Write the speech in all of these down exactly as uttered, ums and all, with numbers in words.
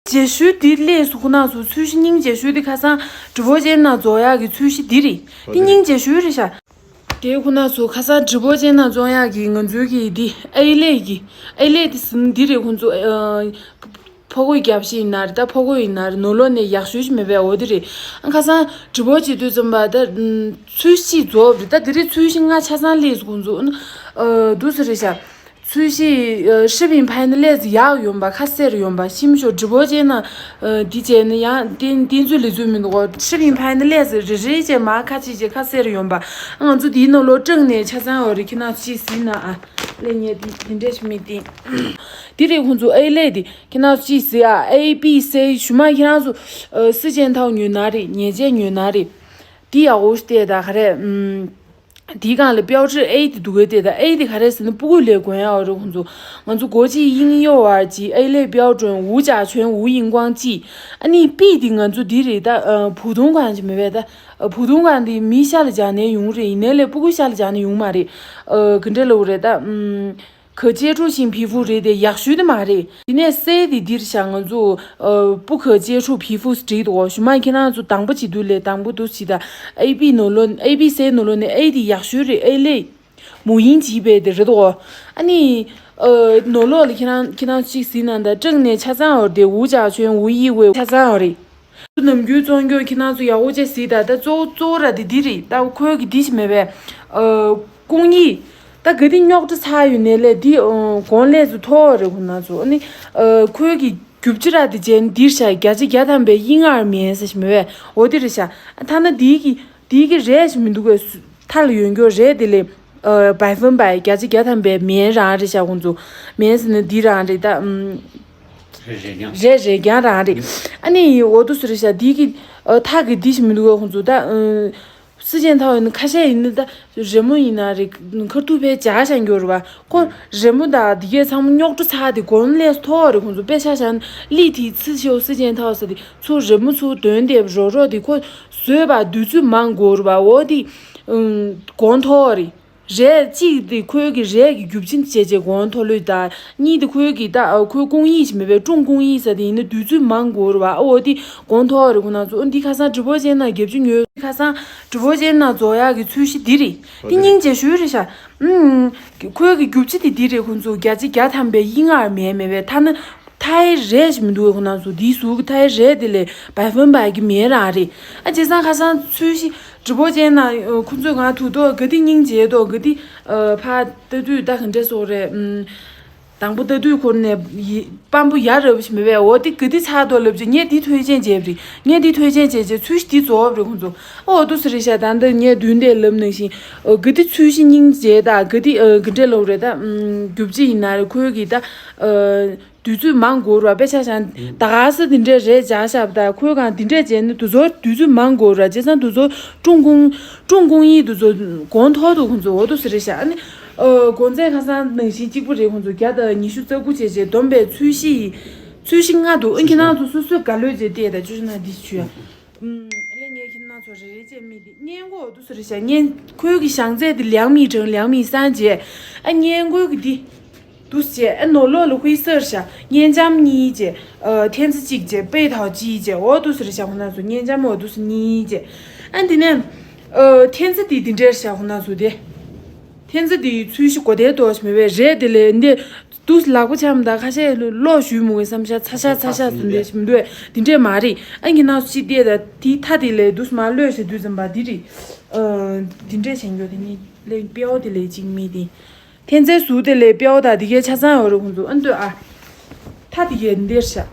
རྗེས་ཤུལ་འདི་སླེབས་སོང་ཁོ་ན་སོང་། ཚོས་གཞི་སྙིང་རྗེས་ཤུལ་འདི་ཁ་སང་ཀྲི་པོ་ཅན་ནང་རྫོགས་ཡག་གི་ཚོས་གཞི་འདི་རེད། འདི་སྙིང་རྗེས་ཤུལ་རེད་ཤག་དེ་ཁོ་ན་སོང་ཁ་སང་ཀྲི་པོ་ཅན་ནང་རྫོགས་ཡག་གི་ང་ཚོའི་གི་འདི་ཨེ་ལེ་གི་ཨེ་ལེ་འདི་ཟིན་འདི་རེད། ཁོ་ཚོ་ཕོ་རྒོད་རྒྱབ་ཤི་ཡིན་ན་རེད། ད་ཕོ་རྒོད་ཡིན་ན་རེད། ནོར་ལོ་ནས་ཡག་ཤོས་ཤིག་མེད་པས། འོ་དེ་རེད། ཨ་ཁ་སང་ཀྲི་པོ་བྱེད་དུས་ཙམ་པ་ད་ཚོས་གཞི་རྫོགས་རེད། ད་དེ་རིང་ཚོས་གཞི་ལྔ་ཆ་ཚང་སླེབས་སོང་། ཁོ་ཚོ་འདུག་སེ་རེད་ཤག་ཚོས་གཞི་ཧྲི་པིན་ཕ་ཡི་ན་ལས་ཡག་ཡོང་པ་ཁ་གསལ་རུ་ཡོང་པ་ཤིམ་ཤོ་ཀྲི་པོ་ཅན་ན་འདི་བྱས་ན་ཡང་བསྟན་བསྟན་ཚུལ་ལས་ཚུལ་མི་འདུག་གོ་ཧྲི་པིན་ཕ་ཡི་ན་ལས་རེ་རེ་བྱས་མ་ཁ་ཅིག་བྱས་ཁ་གསལ་རུ་ཡོང་པ། ང་ཚོ་འདིའི་ནང་ལོགས་སྤྲང་ནས་ཆ་ཚང་ཡོད་རེད། ཁྱེད་རང་ཚོ་ཅིག་གཟིགས་ན་ཨ་ལས་ངས་འདི་འདི་འདྲས་ཤིག་མི་བསྟན། འདི་རེད་ཁོང་ཚོ་ཨེ་ལས་འདི། ཁྱེད་རང་ཚོ་ཅིག་གཟིགས་ཨ། ཨེ་བི་སི་ཞུ་མ་ཁྱེད་རང་ཚོ་ཨ་སི་ཅན་ཐའོ་ཉོས་ན་རེད། ཉེས་ཆད་ཉོས་ན་རེད། འདི་ཡག་པོ་ཞིག་བལྟས་ད་ག་རེད། ཨམ། འདིའི་སྒང་ལ་标志A དེ་འདུག་གས་བལྟས་ད། A དེ་ག་རེད་ཟེར་ན་སྤུ་གུ་ལས་དགོན་ཡག་རེད་ཁོང་ཚོ། ང་ཚོ་国际婴幼儿及A类标准无甲醛无荧光剂། ཨ་ནི་B དེ་ང་ཚོ་འདི་རེད་ད། ཨ་普通款ཅིག་མེད་པས་ད། ཨ་普通款དེ་མི་ཤ་ལ་སྦྱར་ནས་ཡོང་རེད། ཡིན་ནའི་ལས་སྤུ་གུ་ཤ་ལ་སྦྱར་ནས་ཡོང་མ་རེད། ཨ་ག་འདྲ་ལབ་རེད་ད། ཨམ། 可接触性皮肤རེད་དེ་ཡག་ཤོས་དེ་མ་རེད། དེ་ནས་C དེ་འདིར་བཞག་ང་ཚོ་ཨ་不可接触皮肤བྲིས་འདུག་ཞུ་མ་ཁྱེད་རང་ཚོ་དང་པོ་བྱེད་དུས་ལས་དང་པོ་འདུག་བྱེད་ད། A B ནོར་ལོ་A B C ནོར་ལོ་ནས་A དེ་ཡག་ཤོས་རེད། A类母婴级别དེ་རེད་འདུག་ཨ་ནི་ཨ་ནོར་ལོ་ལ་ཁྱེད་རང་ཁྱེད་རང་གཅིག་གཟིགས་ན་ད་སྤྲང་ནས་ཆ་ཚང་འོར་དེ་无甲醛无异味ཆ་ཚང་འོར་རེད། ནམ་རྒྱུན་བཙོང་རྒྱུ་ཁྱེད་རང་ཚོ་ཡག་པོ་བྱས་གཟིགས་ད། ད་གཙོ་བོ་གཙོ་བོ་ར་དེ་འདི་རེད། ད་ཁོའི་གི་འདི་ཞིག་མེད་པས། ཨ་工艺། ད་ག་དེ་རྙོག་དྲ་ཚ་ཡོད་ནའི་ལས་འདི་ཨ་གོང་ལས་སུ་མཐོ་བ་རེད་ཁོ་ན་ཚོ། ཨ་ནི་ཨ་ཁོའི་གི་རྒྱུ་ཆ་ར་དེ་ཅན་འདིར་བཞག་བརྒྱ་ཆ་བརྒྱ་ཐམ་པའི་ཡིན་ཨར་མེན་ཟེར་ཞིག་མེད་པས། འོ་དེ་རེད་ཤག་ཐ་ན་འདི་གི་འདི་གི་རས་ཞིག་མི་འདུག་གས། མཐའ་ལ་ཡོད་རྒྱུ་རས་དེ་ལས་ཨ་百分百བརྒྱ་ཆ་བརྒྱ་ཐམ་པའི་མེན་རང་རེད་ཤག་ཁོང་ཚོ། མེན་ཟེར་ན་འདི་རང་རེད་ད། ཨམ། རེད་རེད་ཀྱང་། རེད་རེད་ཀྱང་རང་རེད། ཨ་ནི་འོ་དུ་སུ་རེད་ཤག་འདི་གི་ཨ་ཐག་གི་འདི་ཞིག་མི་འདུག་གས་ཁོང་ཚོ་ད། ཨ་སི་ཅན་ཐའོ་ཡིན་ན་ཁ་ཤས་ཡིན་ན་ད་རི་མོ་ཡིན་ན་རེད། ཁ་ཐུག་ཕའི་ཇག་བཞག་འགྱོ་རེད་བ། ཁོ་རི་མོ་དང་འདི་གས་ཚང་མ་རྙོག་དྲ་ཚ་དེ་གོང་ལས་མཐོ་བ་རེད་ཁོང་ཚོ། དཔེ་ཆ་བཞག་ན་ལི་དེ་ཚི་ཤོ་སི་ཅན་ཐའོ་ས་དེ་ཚུར་རི་མོ་ཚུར་འདོན་དེ་རོ་རོ་དེ་ཁོ་བཟོས་པ་དུས་ཚོད་མང་འགོར་བ། འོ་དེ་ཨུམ་གོང་མཐོ་བ་རེད། རས་གཅིག་དེ་ཁོའི་གི་རས་ཀྱི་རྒྱུ་ཆ་བྱས་བྱས་གོང་མཐོ་ལོས་དང་། གཉིས་དེ་ཁོའི་གི་ད་ཁོའི་工艺ཞིག་མེད་པའི་重工艺ས་དེ་ཡིན་ན་དུས་ཚོད་མང་འགོར་བ། ཨ་འོ་དེ་གོང་མཐོ་བ་རེད་ཁོ་ན་ཚོ། འདི་ཁ་སང་直播间ནང་བརྒྱད་ཅུ་ཉོས། ཁ་སང་直播间ནང་རྫོགས་ཡག་གི་ཚོས་གཞི་འདི་རེད། འདི་སྙིང་རྗེ་ཤོས་རེད་ཤག་ཨུམ། ཁོའི་གི་རྒྱུ་ཆ་དེ་འདི་རེད་ཁོ་ཚོ། བརྒྱ་ཆ་བརྒྱ་ཐམ་པའི་ཡིན་ཨར་མེན་མེད་པའི་ཐ་ན། མཐའི་རས་ཞིག་མི་འདུག་གས་ཁོ་ན་ཚོ། འདིའི་ཟུར་གྱི་མཐའི་རས་དེ་ལས་百分百གི་མེན་རང་རེད། ཨ་བྱས་ཙང་ཁ་སང་ཚོས་གཞི་直播间ནང་ཁོ་ཚོས་ང་ཐུག་ཏོ་ག་དེ་སྙིང་རྗེ་ཏོ་ག་དེ་ཕ་ལྟ་དུས་ད་ག་འདྲ་སོགས་རེད། ཨུམ། དང་པོ་ལྟ་དུས་ཁོ་ནས་ཡི་པམ་པོ་ཡ་རབས་ཞིག་མེད་པས། འོ་དེ་ག་དེ་ཚ་ཏོ་ལབ་ཅིག་ངས་འདི་ཐོས་ཅན་བྱས་པ་རེད། ངས་འདི་ཐོས་ཅན་བྱས་བྱས་ཚོས་གཞི་འདི་རྫོགས་པ་རེད་ཁོ་ཚོ། ཨོ་དུ་སུ་རེད་ཤག་ད་འདི་ངས་མདུན་དེ་ལབ་ནང་བཞིན་ག་དེ་ཚོས་གཞི་སྙིང་རྗེ་ད་ག་དེ་ག་འདྲ་ལབ་རེད་ད། ཨུམ། རྒྱུ་ཆ་ཡིན་ན་རེད་ཁོའི་གི་ད། དུས་ཚོད་མང་འགོར་བ། དཔེ་ཆ་བཞག་ན་ད་ག་ས་འདི་འདྲའི་རས་འཇགས་བཞག་པ་དང་ཁོའི་སྒང་འདི་འདྲས་བྱས་ན་དུས་ཚོད་དུས་ཚོད་མང་འགོར་བ། བྱས་ཙང་དུས་ཚོད་重工重工艺དུས་ཚོད་གོང་མཐོ་འདུག་ཁོང་ཚོ། འོ་དུ་ཟེར་རེད་ཤག་ཨ་ནི་ཨ་གོང་ཚད་ཁ་སང་ནང་བཞིན་གཅིག་པུ་རེད། ཁོང་ཚོ་བརྒྱ་དང་ཉི་ཤུ་རྩ་དགུ་བྱས་བྱས་བསྡོམས་པས་ཚོས་གཞི་ཚོས་གཞི་ལྔ་འདུག་ཨ་ཁྱེད་རང་ཚོ་སོ་སོའི་དགའ་ལོས་བྱས་བལྟས་དང་བཅུ་ན་འདི་ཞུ་ཡ། ཨུམ། ཨ་ལས་ངས་ཁྱེད་རང་ཚོ་རེ་རེ་བྱས་མི་འདི་སྔས་མགོ་འོ་དུ་ཟེར་རེད་ཤག་སྔས་ཁོའི་གི་བྱང་ཚད་འདི་两米乘两米三བྱས། ཨ་སྔས་མགོའི་གི་འདི་འདུག་སེ་བྱས། ཨ་ནོར་ལོག་ལ་ཧུའི་སར་བཞག་སྙན་ལྕམ་གཉིས་བྱས། ཨ་འཐེན་རྩེ་གཅིག་བྱས། པེ་ཐའོ་གཅིག་བྱས། འོ་འདུག་སེ་རེད་ཤག་ཁོ་ན་ཚོ་སྙན་ལྕམ་འོ་འདུག་སེ་གཉིས་བྱས། ཨ་འདི་ནས་ཨ་འཐེན་རྩེ་འདི་འདི་འདྲ་རེད་ཤག་ཁོ་ན་ཚོ་དེ། འཐེན་རྩེ་འདི་ཚོས་གཞི་གོ་བདེ་ཏོག་ཞིག་མེད་པས་རས་དེ་ལས་འདི་འདུག་སེ་ལག་པ་འཆང་ད་ཁ་ཤས་ལོག་ཞུས་མོ་གི་བསམ་ཤ་ཚ་ཤ་ཚ་ཤ་ཟུན་དེ་ཞིག་མི་འདུག་འདི་འདྲས་མ་རེད། ཨ་ཁྱེད་རང་ཚོ་ཅིག་བལྟས་ད་དེའི་མཐའ་དེ་ལས་འདུག་སེ་མར་ལོག་ཞེས་དུས་ཙམ་པ་འདི་རེད། ཨ་འདི་འདྲས་བྱེད་མགྱོགས་དེ་ནི་ལས་དཔེ་འོ་དེ་ལས་གཅིག་མི་དེ། འཐེན་རྩེ་ཟུར་དེ་ལས་དཔེ་འོ་དང་དེ་གའི་ཆ་ཚང་ཡོད་རེད་ཁོང་ཚོ། ཨ་འདོད་ཨ། མཐའ་དེ་གའི་འདིར་བཞག་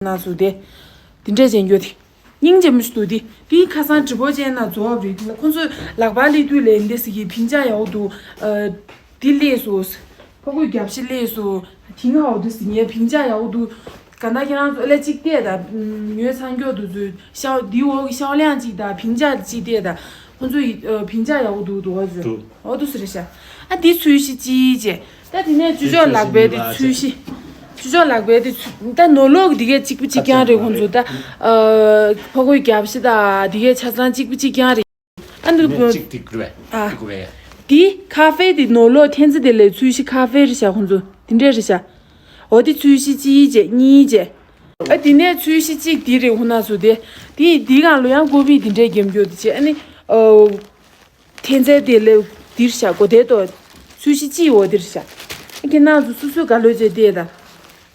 ན་ཟུར་དེ། དེ་འདྲས་བྱེད་རྒྱུ་དེ། སྙིང་རྗེ་མོ་ཞིག་འདུག་དེ། དེ་ཁ་སང་直播间ནང་རྫོགས་པ་རེད། ཁོང་ཚོས་ལག་པ་ལས་དུས་ལས་འདི་ཟེར་གི་ཕིང་ཅག་ཡག་པོ་འདུག་ཨ། དེ་ལས་སོ། ཕོ་རྒོད་རྒྱབ་ཤི་ལས་སོ། དེང་ཧའོ་དུ་སི་ངའི་ཕིང་ཅག་ཡག་པོ་འདུག་ག་ན་ཁྱེད་རང་ཚོ་ཨ་ལས་གཅིག་བལྟས་ད། ཉོས་ཚང་མགྱོགས་འདུག་ཚོས་ཤའོ་འདི་འོག་གི་ཤའོ་ལིང་གཅིག་དང་ཕིང་ཅག་གཅིག་བལྟས་ད། ཁོང་ཚོ་ཡི་ཨ་ཕིང་ཅག་ཡག་པོ་འདུག་འདུག་བ་ཚོས། འདུག་ཨོ་འདུག་སེ་རེད་ཤག་ཨ་འདི་ཚོས་གཞི་གཅིག་བྱས། ད་དེ་ནས་ཅུ་ཅོག་ལག་པའི་དེ་ཚོས་གཞི། ཅུ་ཅོག་ལག་པའི་དེ་ཚོས་ད་ནོར་ལོག་གི་དེ་གས་གཅིག་པུ་གཅིག་རྐྱང་རེད་ཁོང་ཚོ་ད། ཨ་ཕོ་རྒོད་རྒྱབ་ཤི་དང་དེ་གས་ཆ་ཚང་གཅིག་པུ་གཅིག་རྐྱང་རེད། ཨ་འདི་ནས་གཅིག་དེ་དགོས་པས། ཨ་དེ་དགོས་པས། དེ་ཁ་ཧྥེ་དེ་ནོར་ལོག་འཐེན་རྩེ་དེ་ལས་ཚོས་གཞི་ཁ་ཧྥེ་རེད་ཤག་ཁོང་ཚོ་དེ་འདྲས་རེད་ཤག་འོ་དེ་ཚོས་གཞི་གཅིག་བྱས་གཉིས་བྱས། ཨ་དེ་ནས་ཚོས་གཞི་གཅིག་འདི་རེད་ཧུ་ན་སུ་དེ། དེ་དེའི་སྒང་ལ་ཡང་ཀོ་པི་དེ་འདྲས་རྒྱབ་རྒྱུ་དེ་བྱས། ཨ་ནི་ཨོ། འཐེན་རྩལ་དེ་ལས་འདིར་བཞག་གོ་དེ་ཏོ། ཚོས་གཞི་གཅིག་འོ་འདིར་བཞག་ཨ་ཁྱེད་རང་ཚོ་སོ་སོའི་ག་ལོས་བྱས་བལྟས་ད།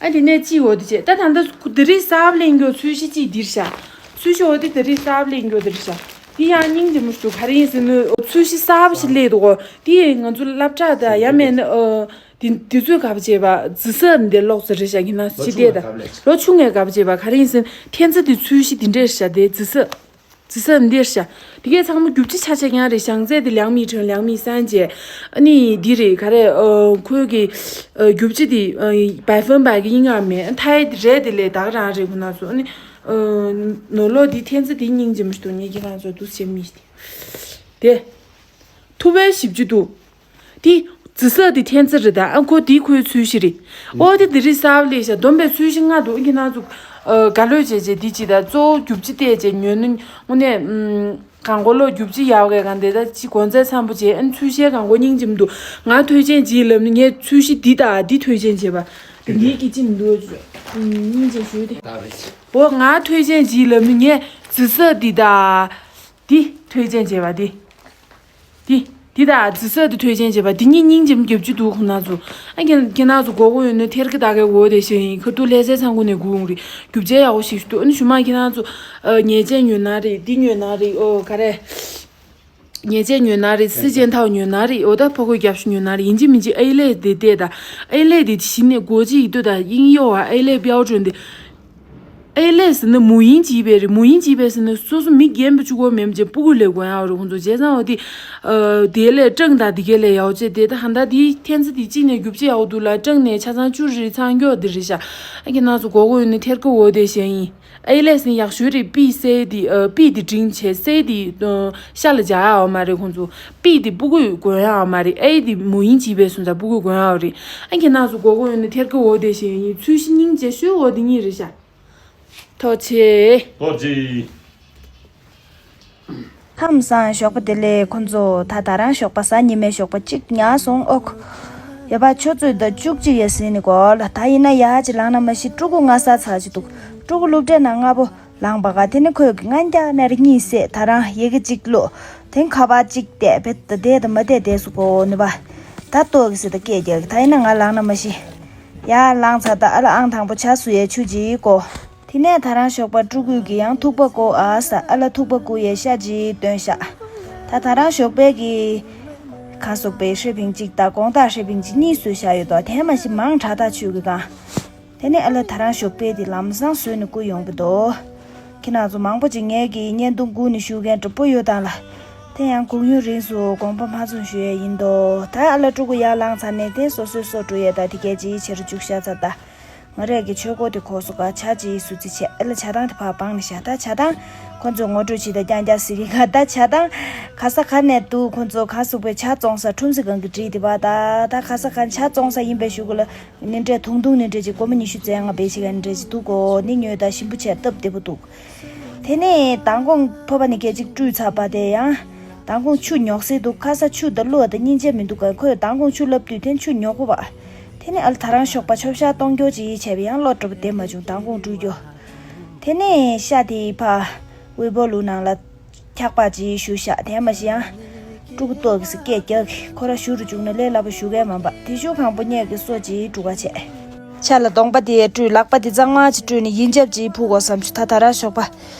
ཨ་དེ་ནས་གཅིག་འོ་དེ་བྱས། ད་ད་ལྟ་དེ་རིང་གསར་པ་ལེན་རྒྱུ་ཚོས་གཞི་གཅིག་འདིར་བཞག་ཚོས་གཞི་འོ་དེ་དེ་རིང་གསར་པ་ལེན་རྒྱུ་འདིར་བཞག་དེ་ཡང་སྙིང་རྗེ་མོ་ཞིག་འདུག་ག་རེ་ཡིན་ཟེར་ན་ཚོས་གཞི་གསར་པ་ཞིག་སླེབས་འདུག་གོ་དེ་ང་ཚོ་སློབ་གྲྭ་དང་ཡང་མིན་ན་ཨོ། དེ་དེ་ཚོས་ག་པར་བྱས་པ། རྫི་ས་འདི་ལོག་ཚོ་རེད་བཞག་ཡིན་ན་ལོ་ཕྱི་ཆུང་བལྟས་ངས་ད། ག་པར་ལས། ལོ་ཆུང་ངས་ག་པར་བྱས་པ། ག་རེ་ཡིན་ཟེར་ན་འཐེན་རྩལ་དེ་ཚོས་གཞི་དེ་འདྲས་བཞག་དེ་རྫི་ས། རྫི་ས་འདིར་བཞག་དེ་གས་ཚང་མ་རྒྱུ་ཆ་ཆ་ཆ་ཡང་རེད། བཞག་རྫས་དེ་ལེགས་མི་དྲན་ལེགས་མི་སང་རྗེས། ཨ་ནི་འདི་རེད་ག་རེ་ཨ་ཁོའི་གི་ཨ་རྒྱུ་ཆ་དེ་ཨ་བའི་ཕན་བའི་གི་ཡིན་ངམ་མེད་ཐའི་རེད་དེ་ལས་ད་ག་རང་རེད་ཁོ་ན་ཚོ། ཨ་ནི་ཨ་ནོར་ལོག་དེ་འཐེན་རྩལ་དེ་སྙིང་རྗེ་མོ་ཞིག་འདུག་ངས་ཁྱེད་རང་ཚོ་འདུག་བྱེད་མི་ཤེས་དེ། ཐུབ་པའི་ཞིབ་འཇུག་འདུག་དེ་རྫི་ས་དེ་འཐེན་རྩལ་རེད་ད། ཨ་ཁོ་དེ་ཁོའི་ཚོས་གཞི་རེད། ཨོ་དེ་དེ་རིང་གསར་པ་ལས་བཞག་བསྡོམས་པའི་ཚོས་གཞི་ལྔ་འདུག་ཁྱེད་རང་ཚོ་ཨ་ག་ལོས་བྱས་བྱས་དེ་ཅི་ད་གཙོ་བོ་རྒྱུ་ཆ་བལྟས་བྱས་ཉོས་ནི་དངོས་གནས་ཨམ་གང་གོ་ལོ་རྒྱུ་ཆ་ཡག་གས་གང་དེ་ད་ཅི་གོན་རྩལ་འཚམ་པོ་བྱས། ཨ་ནི་ཚོས་གཞི་གང་གོ་སྙིང་རྗེ་མི་འདུག་ང་ཐོས་ཅན་ཅིག་ལབ་ནི་ངས་ཚོས་གཞི་འདི་དང་འདི་ཐོས་ཅན་བྱས་པ་དེ་འདིའི་གི་ཅི་མི་འདུག་སྙིང་རྗེ་ཞུ་དེ། ད་རེད། ཨོ་ང་ཐོས་ཅན་ཅིག་ལབ་ནི་ངས་རྫི་ས་འདི་དང་འདི་ཐོས་ཅན་བྱས་པ་འདི། འདི། འདི་དང་རྫི་ས་འདི་ཐོས་ཅན་བྱས་པ་འདི་གཉིས་སྙིང་རྗེ་མོ་རྒྱབ་ཀྱི་འདུག་ཁོང་རྣམ་ཚོ། ཨ་ཁྱེད་ཁྱེད་རྣམ་ཚོ་དགོས་མཁོ་ཡོད་ན་ཐེར་གི་ད་གའི་འོ་དེ་བཞིན་ཡིན། ཁ་ཐུག་ལྷ་སའི་ཚང་ཁུ་ནས་སྒུག་ཡོང་རེད། རྒྱུ་ཆ་ཡག་པོ་ཞིག་འདུག་ཨ་ནི་ཞུ་མ་ཁྱེད་རྣམ་ཚོ་ཨ་ཉལ་ཆས་ཉོས་ན་རེད། འདི་ཉོས་ན་རེད། ཨོ་ག་རེ། ཉལ་ཆས་ཉོས་ན་རེད། སི་ཅན་ཐའོ་ཉོས་ན་རེད། ཨོ་ད་ཕོ་གོས་རྒྱབ་ཤུ་ཉོས་ན་རེད། ཡིན་གཅིག་མིན་གཅིག་ཨེ་ལེ་དེ་བལྟས་ད། ཨེ་ལེ་དེ་གཞི་ནས་སྒོ་གཅིག་ཡིད་དུ་ད་དབྱིན་ཡོ་བ་ཨེ་ལེ་པའོ་ཀྲོན་དེ། ཨེ་ལེ་ཟེར་ན་མུ་ཡིན་ཅིག་པའི་རེད། མུ་ཡིན་ཅིག་པའི་ཟེར་ན་སོ་སོ་མི་རྒན་པོ་གཅིག་པོ་མིན་པ་བྱས་སྤུ་གུ་ལས་གོན་ཡག་རེད་ཁོང་ཚོ། བྱས་ཙང་འོ་དེ་ཨ་དེ་ལས་ཀྲང་དང་དེ་གས་ལས་ཡག་བྱས་དེ་ད་ཧ་ད་དེའི་འཐེན་རྩལ་དེ་གཅིག་ནས་རྒྱུ་ཆ་ཡག་འདུག་ལ་ཀྲང་ནས་ཆ་ཚང་བཅུ་རེ་ཚང་མགྱོགས་དེ་རེད་ཤག་ཨ་ཁྱེད་རྣམ་ཚོ་དགོས་མཁོ་ཡོད་ན་ཐེར་གི་འོ་དེ་བཞིན་ཡིན། ཨེ་ལེ་ཟེར་ན་ཡག་ཤོས་རེད། པི་སེ་དེ་ཨ་པི་དེ་འབྲིང་བྱས་སེ་དེ་ཨ་ཤ་ལ་འཇགས་ཡག་མ་རེད་ཁོང་ཚོ། པི་དེ་སྤུ་གུས་གོན་ཡག་མ་རེད། ཨེ་དེ་མུ་ཡིན་ཅིག་པའི་སོང་ཙང་སྤུ་གུས་གོན་ཡག་རེད། ཨ་ཁྱེད་རྣམ་ཚོ་དགོས་མཁོ་ཡོད་ན་ཐེར་གི་འོ་དེ་བཞིན་ཡིན། ཚོས་གཞི་སྙིང་རྗེ་ཤོས་འོ་དེ་གཉིས་རེད་ཤག་ཐུགས་རྗེ་ཆེ། ཐུགས་རྗེ་ཆེ། ཁམས་བཟང་། ཞོགས་པ་བདེ་ལེགས་ཁོང་ཚོ། ད་ད་རང་ཞོགས་པ་གཟའ་ཉི་མའི་ཞོགས་པ་གཅིག་ཉལ་སོང་ཨོ། ཡ་པ་ཆུ་ཚོད་ད་བཅུ་གཅིག་ཡས་ཟིན་ནི་གོ་ལ། ད་ཡིན་ན་ཡ་ཅི་ལངས་ན་མ་ཤི་ཕྲུ་གུ་ང་ས་ཚ་ཅི་འདུག་ཕྲུ་གུ་སློབ་གྲྭའི་ནང་སྔ་པོ་ལངས་པ་ག་དེ་ནི་ཁོས་ཀྱི་ང་འདྲ་ནར་གཉིད་སད། ད་རང་ཡི་གེ་གཅིག་ཀློག་དེ་ཁ་པར་གཅིག་བལྟས། བེད་ད་བསྡད་ད་མ་བསྡད་བསྡད་སུ་གོ་ནི་པ། ད་ལྟོ་གི་སི་ད་སྐད་རྒྱག་གི། ད་ཡིན་ན་ང་ལངས་ན་མ་ཤི། ཡ་ལངས་ཚར། ད་ཨ་ལ་ཨང་དང་པོ་ཇ་བཟོ་ཡས་ཆུ་ཅིག་གོ་དེ་ནས་ད་རང་ཞོགས་པ་ཕྲུ་གུས་ཀྱི་ཡང་ཐུག་པ་བསྐོལ་ཨ་ཟ། ཨ་ལ་ཐུག་པ་བསྐོལ་ཡས་ཤ་ཅིག་བཏོན་ཤག་ད་ད་རང་ཞོགས་པའི་གི་ག་ཟུག་པའི་ཧྲེ་ཕིང་གཅིག་དང་དགོང་དག་ཧྲེ་ཕིང་གཅིག་གཉིས་བཟོས་བཞག་ཡོད་དོ། དེ་མ་གཞི་མང་དྲགས་ད་ཆུ་གི་གང་། དེ་ནས་ཨ་ལ་ད་རང་ཞོགས་པའི་དེ་ལམ་སང་བཟོས་ནས་བསྐུར་ཡོང་གི་འདུག་ཁྱེད་རང་ཚོ་མང་པོ་ཅིག་ངའི་གི་བརྙན་ཐུང་བསྐུར་ནས་བཞུགས་མཁན་འདྲ་པོ་ཡོད་དང་ལ། དེ་ཡང་གུང་ཡུན་རིང་སུ་དགོངས་པ་མ་ཚོམ་ཞུ་ཡས་ཡིན་དོ། ད་ཨ་ལ་ཕྲུ་གུ་ཡར་ལངས་ཚར་ནས་དེ་སོ་སོའི་སོ་འགྲོ་ཡས་ད་དེ་གས་ཅིག་བྱེད་རུ་བཅུག་བཞག་ཚར་ད། ང་རས་ཀྱི་ཆོས་སྒོ་དེ་གོ་སོ་ག་ཇ་ཅིག་བཟོ་རྩིས་བྱས། ཨ་ལ་ཇ་ཐང་དེ་ཕར་སྦངས་ནས་བཞག་ད་ཇ་ཐང་ཁོ་ཚོས་ངོ་སྤྲོད་བྱེད་ད་རྐྱང་རྐྱང་ཟེར་གི་ག་ད་ཇ་ཐང་ག་ས་ག་ནས་འདུག་ཁོ་ཚོ་ག་ཟུག་པའི་ཇ་བཙོང་ས་ཁྲོམ་གཟིགས་སྒང་གི་བྲིས་དེ་བ་ད། ད་ག་ས་ག་ཇ་བཙོང་ས་ཡིན་པའི་གཞུག་གུ་ལ་ནི་འདྲས་ཐུང་ཐུང་ནི་འདྲས་ཅིག་སྒོར་མོ་ཉི་ཤུ་རྩ་ལྔ་བེད་ཅིག་ག་ནི་འདྲས་ཅིག་འདུག་གོ་ནི་ཉོས་ད་ཞིམ་པོ་བྱས་སྟབས་བདེ་པོ་འདུག་དེ་ནས་མདང་དགོང་ཕོར་པ་ནི་སྐད་ཅིག་བཀྲུས་ཚར་བ་དེ་ཡང་མདང་དགོང་ཆུ་ཉོག་སེ་འདུག་ཁ་ས་ཆུ་ད་བླུགས་ད་སྙིང་རྗེ་མི་འདུག་ག་ཁོས་མདང་དགོང་ཆུ་བླུགས་དུས་དེ་ཆུ་ཉོག་པོ་བ། དེ་ནས་ཨ་ལ་ད་རང་ཞོགས་པ་ཆོབ་ཤ་གཏོང་རྒྱུ་ཅིག་བྱས་པ་ཡང་བློ་གྲོས་པོ་བདེ་མ་བྱུང་མདང་དགོང་བཀྲུས་རྒྱུ། དེ་ནས་ཤ་དེ་ཕ་ཝེ་པོ་ལུ་ནང་ལ་འཁྱག་པ་ཅིག་བཞུ་ཤ་དེ་མ་ཤི་ཡང་། ཕྲུ་གུ་ལྟོགས་ཀྱི་སི་སྐད་རྒྱག་གི་ཁོ་ར་བཞུ་རུ་བཅུག་ན་ལས་སླ་པོ་བཞུ་གས་མ་འབའ་དེ་ཤུ་གང་པོ་སྙེག་གི་སོ་ཅིག་འབྲུ་ག་བྱས། ཆ་ལ་གདོང་པ་དེ་བཀྲུས་ལག་པ་དེ་གཙང་མ་ཅིག་བཀྲུས་ནས་ཡིན་རྒྱབ་ཅིག་ཕུག་གོ་བསམ་ཞུ་ད་ད་ར་ཞོགས་པ།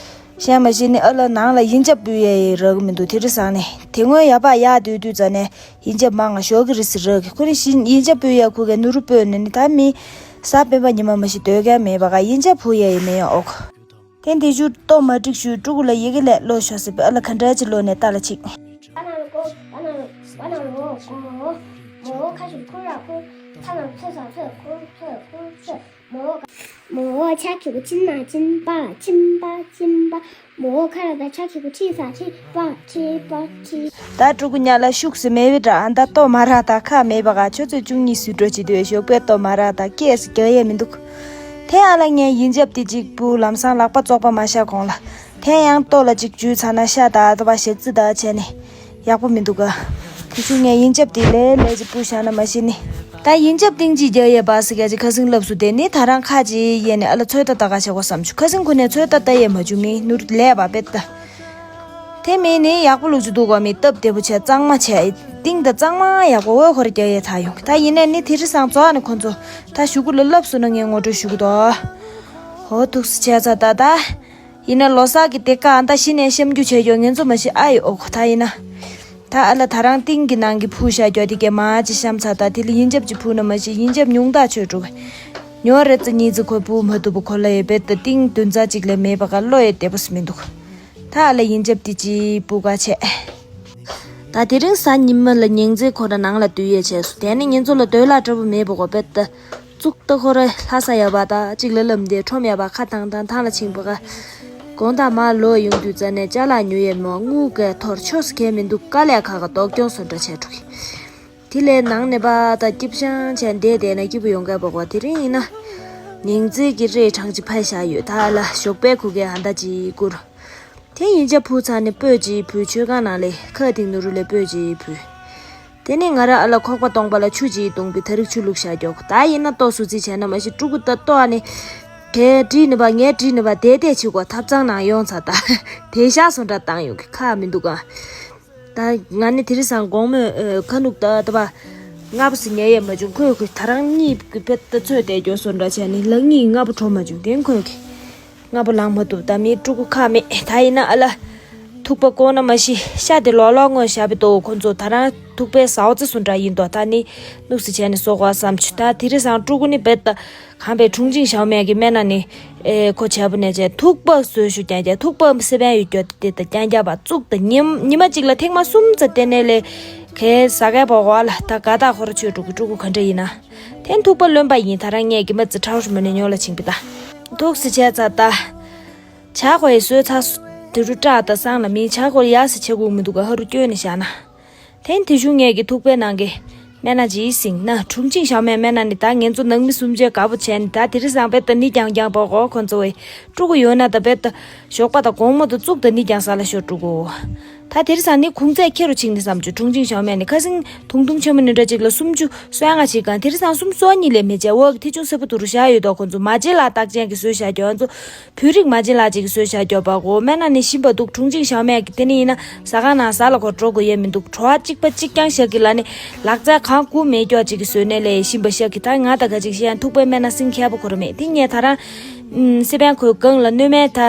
གཞན་མ་གཞི་ནི་ཨ་ལ་ནང་ལ་ཡིན་རྒྱབ་སྤུས་ཡས་ཡི་རག་གི་མི་འདུག་དེ་རི་སང་ནས་དེ་སྔོན་ཡ་པ་ཡག་དུས་དུས་ཙ་ནས་ཡིན་རྒྱབ་མང་ང་ཞོག་གི་རི་སི་རག་གི་ཁོ་རི་བཞིན་ཡིན་རྒྱབ་སྤུས་ཡས་ཁུ་གའི་ནུ་རུ་སྤོས་ནས་ནི་ད་མི་ས་སྤེན་པ་ཉི་མ་མ་ཤི་སྡོད་གས་མེད་པ་ག་ཡིན་རྒྱབ་ཕུ་ཡས་ཡི་མེད་ཡ་ཨོ་ཁོ། དེ་འདི་ཞུ་ལྟོ་མ་འགྲིག་ཞུ་ཕྲུ་གུ་ལ་ཡི་གེ་ལས་ཀློག་ཤོག་ཟེར་བས་ཨ་ལ་ག་འདྲ་ཅིག་ཀློག་ནས་ལྟ་ལ་ཅིག་བ་ན་ལོ་ཀོ། བ་ན་ལོ་བ་ན་ལོ་ཀོ། མོ་ཁ་ཤུ་ཁུ་ར་ཁུ། ཚ་ན་ཚེ་ས་ཚེ་ཁུ་ཚེ་ཁུ་ཚེ། མོ་མོ་ཆ་ཁི་གུ་ཆིན་ན་ཆིན་པ་ཆིན་པ་ཆིན་པ། མོ་ཁ་ར་ད་ཆ་ཁི་གུ་ཁྲི་ས་ཁྲི་པ་ཁྲི་པ་ཁྲི། ད་ཕྲུ་གུ་ཉ་ལ་ཤུགས་སུ་མེད་བི་འདྲ་ཨ་མདའ་ལྟོ་མ་རག་ད་ཁ་མེད་པ་ག་ཆུ་ཚོད་བཅུ་གཉིས་སུ་འགྲོ་ཅི་དུས་ཞོགས་པའི་ལྟོ་མ་རག་ད་སྐད་སུ་རྒྱག་ཡས་མི་འདུག་དེ་ཨ་ལ་ངས་ཡིན་རྒྱབ་དེ་གཅིག་པུ་ལམ་སང་ལག་པ་བཙོག་པ་མ་བཞག་གོང་ལ། དེ་ཡང་ལྟོ་ལ་གཅིག་འཇུས་ཚར་ན་ཤ་ད་ད་བ་ཞེ་ཙི་ད་བྱས་ནས་ཡག་པོ་མི་འདུག་ག་དེ་ཤུ་ངས་ཡིན་རྒྱབ་དེ་ལས་ལས་གཅིག་པུ་བཞག་ན་མ་ཤི་ནི། ད་ཡིན་རྒྱབ་ཏིང་ཅིག་རྒྱག་ཡས་པ་སི་ག་ཅིག་ཁ་སིང་ལབ་སུ་དེ་ནི་ད་རང་ཁ་ཅིག་ཡས་ནི་ཨ་ལ་ཚོད་ལྟ་ལྟ་ག་བྱེད་གོ་བསམ་བྱུང་། ཁ་སིང་ཁུ་ནས་ཚོད་ལྟ་ལྟ་ཡས་མ་བྱུང་མི་ནུར་ལས་པ་པེ་ལྟ། དེ་མིན་ནི་ཡག་པོ་ལུག་ཅིག་འདུག་གོ་མི་སྟབས་བདེ་པོ་བྱས་གཙང་མ་བྱས་ཏིང་ད་གཙང་མ་ཡག་པོ་འོད་ཁོར་རྒྱག་ཡས་ད་ཡོང་། ད་ཡིན་ནས་ནི་དེ་རི་སང་རྫོགས་ནི་ཁོ་ཚོ་ད་ཞུ་གུ་ལ་ལབ་སུ་ན་ངས་ངོ་སྤྲོད་ཞུ་གུ་དོ། ཧོ་ཐུགས་སུ་བྱས་ཚ་ད་ད། ཡིན་ན་ལོ་གསར་གྱི་དེ་ཀ་ཨ་མདའ་གཞི་ནས་བཤམ་རྒྱུ་བྱས་ཡོད་ངན་ཚོ་མ་ཤི་ཨ་ཡི་ཨོ་ཁོ་ད་ཡིན་ན། ད་ཨ་ལ་ད་རང་ཏིང་གི་ནང་གི་ཕུ་བཞག་རྒྱུ་དེ་གས་མ་ཅི་བཤམ་ཚ་ད་དེ་ལ་ཡིན་རྒྱབ་ཀྱི་ཕུ་ན་མ་ཤི་ཡིན་རྒྱབ་ཉུང་དག་ཆོད་འགྲོ་གི། ཉོ་རེ་ཙི་གཉིས་ཙི་ཁོ་ཕུ་མ་ཐུབ་པ་ཁོ་ལ་ཡི་བེད་ད་ཏིང་བདུན་ཚ་གཅིག་ལས་མེད་པ་ག་བློ་ཡི་བདེ་པོ་སི་མི་འདུག་ད་ཨ་ལ་ཡིན་རྒྱབ་དེ་ཅི་ཕུ་ག་ཆེ། ད་དེ་རིང་གཟའ་ཉི་མ་ལ་ཉིང་རྩེ་ཁོ་ར་ནང་ལ་འདུས་ཡས་བྱས་སོ་དེ་ནི་ཉིན་ཚོ་ལ་སྡོད་ལ་འདྲ་པོ་མེད་པ་གོ་བེད་ད། བཙུགས་ད་ཁོ་ར་ལྷ་ས་ཡ་བ་ད་གཅིག་ལ་ལམ་དེ་ཁྲོམ་ཡ་བ་ཁ་ཐང་ཐང་ཐང་ལ་ཕྱིན་པ་ག་དགོང་དག་མ་ལོ་ཡོང་དུས་ཙ་ནས་ཅ་ལག་ཉོ་ཡས་མོ་དངུལ་ག་ཐོར་ཆོས་སུ་གས་མི་འདུག་དཀའ་ལས་ཁག་ག་ལྡོག་སྐྱོང་སོ་འདྲ་བྱས་འགྲོ་གི། དེ་ལས་ནང་ནས་པ་ད་སྐྱིབ་ཤང་བྱས་འདས་བསྡད་ན་སྐྱིད་པོ་ཡོང་ག་བ་གོ་དེ་རིང་ཡིན་ན། ཉིང་རྩེ་གི་རེས་གྲངས་ཅིག་ཕ་བཞག་ཡོད་ད་ལ་ཞོགས་པའི་ཁུ་གས་ཧ་ད་ཅིག་བསྐུར། དེ་ཡིན་ཆ་ཕུ་ཚ་ནས་སྤོས་ཅིག་ཕུ་མཆོད་ཁང་ནང་ལས་ཁ་ཐིང་ནུ་རུ་ལས་སྤོས་ཅིག་ཕུ། དེ་ནས་ང་ར་ཨ་ལ་ཁོག་པ་སྟོང་པ་ལ་ཆུ་ཅིག་བཏུང་བི་ད་རིག་ཆུ་བླུགས་བཞག་མགྱོགས་ད་ཡིན་ན་ལྟོ་སུ་རྩིས་བྱས་ན་མ་ཤི་ཕྲུ་གུ་ད་ལྟོ་ཨ་ནི། གས་བྲིས་ནི་བ་ངས་བྲིས་ནི་བ་དེ་དེ་ཆི་གོ་ཐབ་ཚང་ནང་ཡོང་ཚ་ད། དེ་ཤ་སོ་འདྲ་བཏང་ཡོང་གི་ཁ་མི་འདུག་ག་ད་ང་ནི་དེ་རི་སང་དགོང་མོས་ཁ་ནུབ་ད་ད་བ། ལྔ་པོ་སི་ཉལ་ཡས་མ་བྱུང་ཁོས་ཁོས་ད་རང་གཉིད་ཀྱི་བེད་ད་ཚོད་བསྡད་རྒྱོ་སོ་འདྲ་བྱས་ནི་ལག་གཉིས་ལྔ་པོ་གྲོ་མ་བྱུང་དེ་ཁོས་གི་ལྔ་པོ་ལངས་མ་ཐུབ་ད་མི་ཕྲུ་གུ་ཁ་མེད་ད་ཡིན་ན་ཨ་ལ། ཐུག་པ་བཀོག་ན་མ་ཤི་ཤ་དེ་ལོག་ལོག་ངོ་ཞབས་པའི་ཏོ་ཁོ་ཚོ་ད་རང་ཐུག་པའི་ཟའོ་ཙི་སུ་འདྲ་ཡིན་དོ་ད་ནི་ནུག་སི་བྱས་ནི་སོ་གོ་བསམ་ཆུ་ད་དེ་རི་སང་ཕྲུ་གུ་ནི་བེད་ད་གང་པའི་ཁྲུང་ཆིང་ཞའོ་མེ་གི་སྨན་ན་ནི་ཨེ་ཁོ་བྱས་པོ་ནས་བྱས་ཐུག་པ་བཟོས་ཞུ་ཀྱང་ཀྱང་ཐུག་པ་སེ་བན་ཡོད་ཀྱོ་དེ་ད་ཀྱང་ཀྱང་བ་བཙུགས་ད་ཉིམ་ཉི་མ་གཅིག་ལ་ཐེངས་མ་གསུམ་ཙ་དེ་ནས་ལས་གས་ཟ་གས་པ་འོ་ལ་ད་ག་ད་ཁོ་ར་ཆོས་ཕྲུ་གུ་ཕྲུ་གུ་ག་འདྲ་ཡིན་ན། དེ་ཐུག་པ་ལོན་པ་ཡིན་ད་རང་ངས་གི་མ་ཙི་ཁྲའོ་ཧྲི་མོ་ནས་ཉོ་ལ་ཕྱིན་པི་ད། ཐུག་སི་བྱས་ཚ་ད། བྱ་ཁོ་ཡི་སོས་ཚ་སུ་དེ་རུ་སྐྲག་ད་སང་ལ་མིན་བྱ་ཁོ་ཡ་སི་ཆེ་གུ་མི་འདུག་ག་ཧ་རུ་སྐྱོན་ནི་བཞག་ན། དེ་དེ་ཞུ་ངས་གི་ཐུག་པའི་ནང་གི་སྨན་སྣ་ཇི་སིང་ན་ཁྲུང་ཆིང་ཞའོ་མའི་སྨན་སྣ་ནི་ད་ངན་ཚོ་ནང་མི་སུམ་ཆའི་དགའ་པོ་བྱས་ནི་ད་དེ་རི་སང་པེ་ད་ནི་ཀྱང་ཀྱང་པོ་གོ་ཁོ་ཚོ་བའི་ཕྲུ་གུ་ཡོད་ན་ད་པེ་ད་ཞོགས་པ་ད་དགོང་མོ་ད་བཙུགས་ད་ནི་ཀྱང་ས་ལ་ཤོར་ཕྲུ་གུ། ད་དེ་རི་སང་ནི་ཁུང་ཚད་ཁེ་རུ་ཆིང་ནི་བསམ་བྱུ་ཁྲུང་ཆིང་ཞའོ་མའི་ནི་ཁ་སིང་ཐུང་ཐུང་ཆེན་མོ་ནི་འདྲ་ཅིག་ལ་སུམ་ཅུ་སོ་ཡ་ང་ཞིག་གང་དེ་རི་སང་སུམ་སོ་གཉིས་ལས་མི་བྱ་འོག་གི་ཐི་ཆུང་སེ་པོ་དུ་རུ་བཞག་ཡོད་དོ་ཁོ་ཚོ་མ་བྱེད་ལ་རྟགས་ཅན་གི་སོས་བཞག་རྒྱོ་ཚོ། བོད་རིགས་མ་བྱིན་ལགས་ཅིག་གིས་བཟོས་བཞག་མགྱོགས་པ་གོ་སྨན་སྣ་ནི་ཞིམ་པ་འདུག་ཁྲུང་ཆིང་ཞའོ་མེ་གི་དེ་ནི་ཡིན་ན་ཟ་ཁང་ནང་ཟ་ལ་གོ་འགྲོ་དགོས་ཡས་མི་འདུག་བྲོ་བ་གཅིག་པ་གཅིག་རྐྱང་ཤག་གི་ལ་ནི་ལག་རྩལ་གང་དགུ་མེད་ཀྱོག་ཅིག་གིས་བཟོས་ནས་ལས་ཞིམ་པ་ཤག་གི་ད་ང་ད་ག་ཅིག་ཤེས་ཡང་ཐུག་པའི་སྨན་སྣ་སིང་མཁས་པོ་ཁོ་ར་མེད་དེ་ངས་ད་རང་སེ་པན་ཁོའི་སྒང་ལ་སྣོད་སྨན་ད་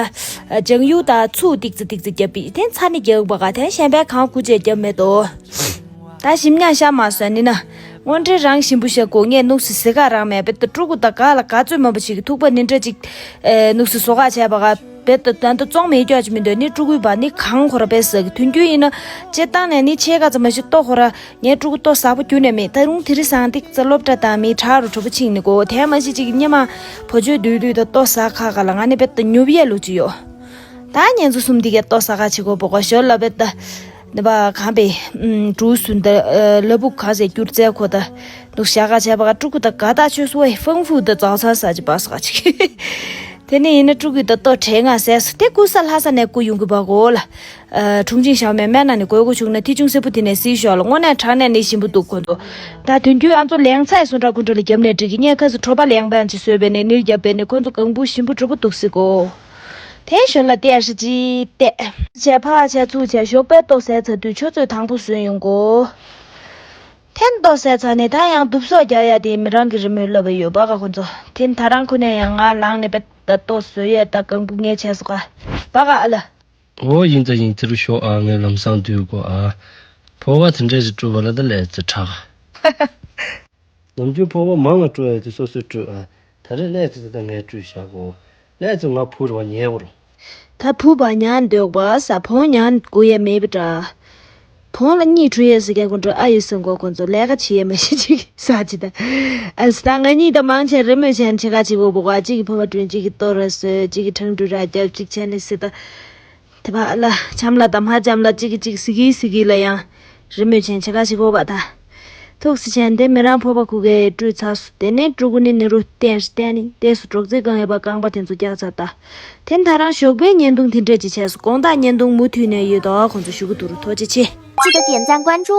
ལྗང་གཡུ་ད་ཚུགས་ཏིག་ཙི་ཏིག་ཙི་རྒྱབ་པི་དེ་ཚ་ནི་རྒྱག་པ་ག་དེ་གཞན་པའི་གང་དགུ་ཅེས་རྒྱབ་མེད་དོ། ད་ཞིམ་ཉག་ཤ་མ་ཟོས་ནི་ན། དངོས་འབྲེལ་རང་ཞིམ་པོ་ཤ་གོ་ངས་ནུག་སི་ཟི་ག་རང་མེད་པེ་ད་ཕྲུ་གུ་ད་ག་ལ་ག་ཚོད་མ་པ་ཞིག་གི་ཐུག་པ་ནི་འདྲ་ཅིག་ནུག་སི་བཟོ་ག་བྱས་པ་ག་པེ་ད་ད་ད་བཙོང་མེད་ཀྱོག་ཅིག་མི་འདོད་ནི་ཕྲུ་གུའི་བ་ནི་གང་ཁོ་ར་པེ་ཟ་གི་དུས་རྒྱུན་ཡིན་ན་སྤྱིར་བཏང་ནས་ནི་ཆེ་ག་ཙམ་མ་ཞིག་ལྟོ་ཁོ་ར་ངའི་ཕྲུ་གུ་ལྟོ་ཟ་པོ་རྒྱུ་ནས་མེད་ད་རུང་དེ་རི་སང་ཏིག་ཙ་སློབ་གྲྭ་དང་མི་དྲག་རུ་གྲོ་པོ་ཕྱིན་ནི་གོ་དེ་མ་ཞིག་ཅིག་སྙེ་མ་བོ་ཆོས་དུས་དུས་ད་ལྟོ་ཟ་ཁ་ཁ་ལ་ང་ནི་པེ་ད་ཉུབ་ཡས་ལུག་ཅིག་ཡོད། ད་ཉན་ཚོ་གསུམ་འདི་གའི་ལྟོ་ཟ་ཁ་ཆེ་གོ་པོ་གོ་ཞོར་ལ་པེ་ད། ནི་བ་གང་པའི་གྲུ་སུན་ད་ལ་བུ་ག་ཟེ་སྐྱུར་རྩལ་ཁོ་ད་ནུག་ཞག་ག་བྱས་པ་ག་ཕྲུ་གུ་ད་ག་ད་ཆོས་སུ་ཝེ་ཧྥང་ཧྥུ་ད་ཙའོ་ཚ་ས་ཅི་པ་ས་ག་ཅིག་དེ་ནས་ཡིན་ན་ཕྲུ་གུ་ད་ལྟོ་བྲེ་ང་ཟས་སུ་དེ་ཀུ་ས་ལྷ་ས་ནས་ཀུ་ཡོང་གི་བ་གོ་ལ། ཁྲུང་ཆིང་ཞའོ་མའི་སྨན་ན་ནི་དགོས་མཁོ་བྱུང་ན་ཐི་ཆུང་སེ་པོ་དེ་ནས་སིལ་ཤོག་ལ་དངོས་གནས་དྲང་གནས་ནི་ཞིམ་པོ་འདུག་ཁོ་ཚོ། ད་དུས་རྒྱུན་ཨ་ཚོ་ལེང་ཚ་ཡི་སུ་འདྲ་ཁུ་འདྲ་ལ་རྒྱབ་ནས་འགྲིག་གི་ངས་ཁ་སི་གྲོ་པ་ལེང་པ་ཅི་སོས་པས་ནས་ནིར་རྒྱབ་པས་ནས་ཁོ་ཚོ་གང་བུ་ཞིམ་པོ་གྲོ་པོ་འདུག་སི་གོ་དེ་ཞོར་ལ་ཏེ་ཨ་ཧྲི་ཅི་ཏེ། བྱས་ཕ་བྱས་ཚུགས་བྱས་ཞོགས་པའི་ལྟོ་ཟས་ཚར་དུས་ཆུ་ཚོད་དང་པོ་སོན་ཡོང་གོ་ཐེན་ལྟོ་ཟས་ཚར་ནས་ད་ཡང་དུབ་སོགས་རྒྱག་ཡ་དེ་མི་རང་གི་རི་མོས་ལབ་ཡོད་པ་ག་ཁོ་ཚོ་ཐེན་ད་རང་ཁུ་ནས་ཡང་ང་ལངས་ནས་པད་ད་ལྟོ་བཟོ་ཡས་ད་གང་བུ་ངས་བྱས་སོ་ག་པ་ག་ཨ་ལ། འོ་ཡིན་ད་ཡིན་དེ་རུ་ཤོག་ཨ་ངས་ལམ་སང་སྡོད་དགོ་ཨ། ཕོ་བ་དེ་འདྲས་ཞིག་སྤྲུལ་བ་ལ་ད་ལས་ཚེ་དྲག་ནམ་རྒྱུན་ཕོ་བ་མང་ང་སྤྲོད་ཡ་དེ་སོ་སོས་སྤྲོད་ཨ། ད་རེས་ཀླད་ཚེ་ད་ངས་སྤྲོད་བཞག་གོ་ཀླད་ཚེ་ང་བུ་རུ་བ་ཉལ་བོ་རུ། ད་བུ་བ་ཉལ་འདོད་པ་ས་བོང་ཉལ་དགོས་ཡ་མེད་པ་འདྲ། བོང་ལ་གཉིད་ཁྲུ་ཡས་སི་རྒྱ་ཀུན་འགྲོ་ཨ་ཡོད་སེམས་གོ་ཁོ་ཚོ་ལས་ཀ་བྱེད་ཡས་མ་ཤེས་ཅིག་ས་ཅི་ད། ཨ་ས་ད་ང་གཉིས་ད་མང་ཆེ་རི་མོས་བྱས་ནས་ཆེ་ཁ་ཅིག་བོ་བོ་ག་ཅིག་གི་ཕོ་བ་བསྐྲུན་ཅིག་གི་ལྟོ་ར་བཟོས་ཅིག་གི་ཁྲང་ཁྲུ་ར་རྒྱབ་ཅིག་བྱས་ནས་སི་ད། དེ་བ་ཨ་ལ་ཆམ་ལ་དམ་ཧ་ཆམ་ལ་ཅིག་གི་ཅིག་སི་གི་སི་གི་ལ་ཡང་རི་མོས་ཆེན་ཆེ་ག་ཞིག་གོ་བ་ད། ཐུགས་སི་ཆེན་དེ་མི་རང་ཕོ་བ་ཁུ་གེ་སྤྲུལ་ཚར་སུ་དེ་ནས་སྤྲུལ་གུ་ནི་ནི་རུ་བསྟན་བསྟན་ནི་ཏེ་སུ་གྲོགས་ཚེ་གང་ཡོད་པ་རྐང་པ་དེ་ཚོ་རྒྱག་ཚར་ད། དེ་ད་རང་ཞོགས་པའི་བརྙན་ཐུང་དེ་འདྲས་ཅིག་བྱས་སུ་དགོང་དག་བརྙན་ཐུང་མུ་མཐུད་ནས་ཡོད་དོ་ཁོང་ཚོ་ཞུ་གི་འདུག་རུ་ཐོ་ཅི་ཆེ། 记得点赞关注。